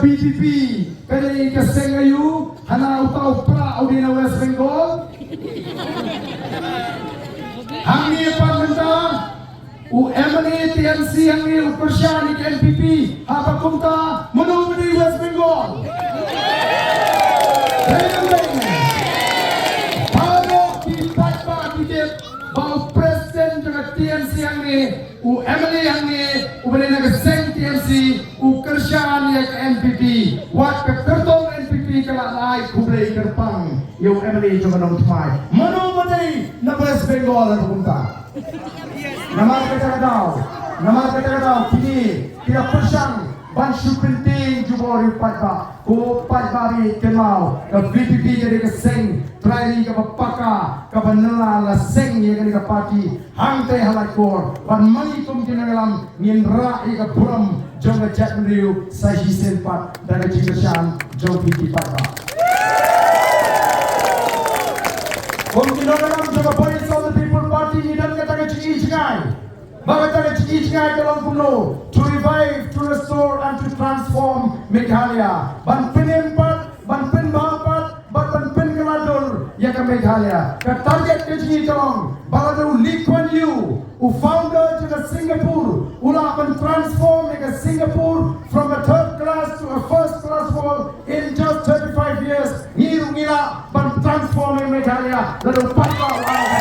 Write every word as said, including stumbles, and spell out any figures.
P P P ka dei ka seng aïu, hana uta u Prah u dei na West Bengal. Hangne pat mynta u M L A T M C hangne u kyrshan ïa ka N P P. Haba kumta mano ba dei West Bengal? Dei ne em dei? Baroh ki paidbah ki tip ba u president jong ka T M C hangne, u M L A hangne, uba dei na ka seng T M C, u kyrshan ïa ka N P P. Wat ka kyrtong N P P ka la ai khublei kyrpang ïa u M L A jong ka Nongthymmai. Mano ba dei na West Bengal ha kumta? Namar kata ka daw, namar kata ka daw kine ki la pyrshang ban shu pyntieng jubor ïa u paidbah. Ko paidbah, ri kynmaw, ka V P P ka dei ka seng trai ri kaba paka, kaba nylla la seng ïa kane ka party hangtai ha Laitkor. Bad ma ngi kum ki nongïalam ngin rah ïa ka burom jong ka jaitbynriew sa shisien pat da ka jingkyrshan jong phi ki paidbah. Kum ki nongïalam jong ka Voice of the People Party ngi don kata ka jingi jngai. Ba kata ka jingi jngai ka long kumno, to revive, to restore and to transform Meghalaya. Ban pynim pat, ban pynbha pat, ban, ban pynkylla dur ïa ka Meghalaya. Ka target ka jingi ka long ba lada u Lee Kuan Yew, u founder jong ka Singapore, u lah ban transform ïa ka Singapore from a third class to a first class world in just thirty-five years. Ngi ruh ngi lah ban transform ïa Meghalaya lada u paidbah u ai.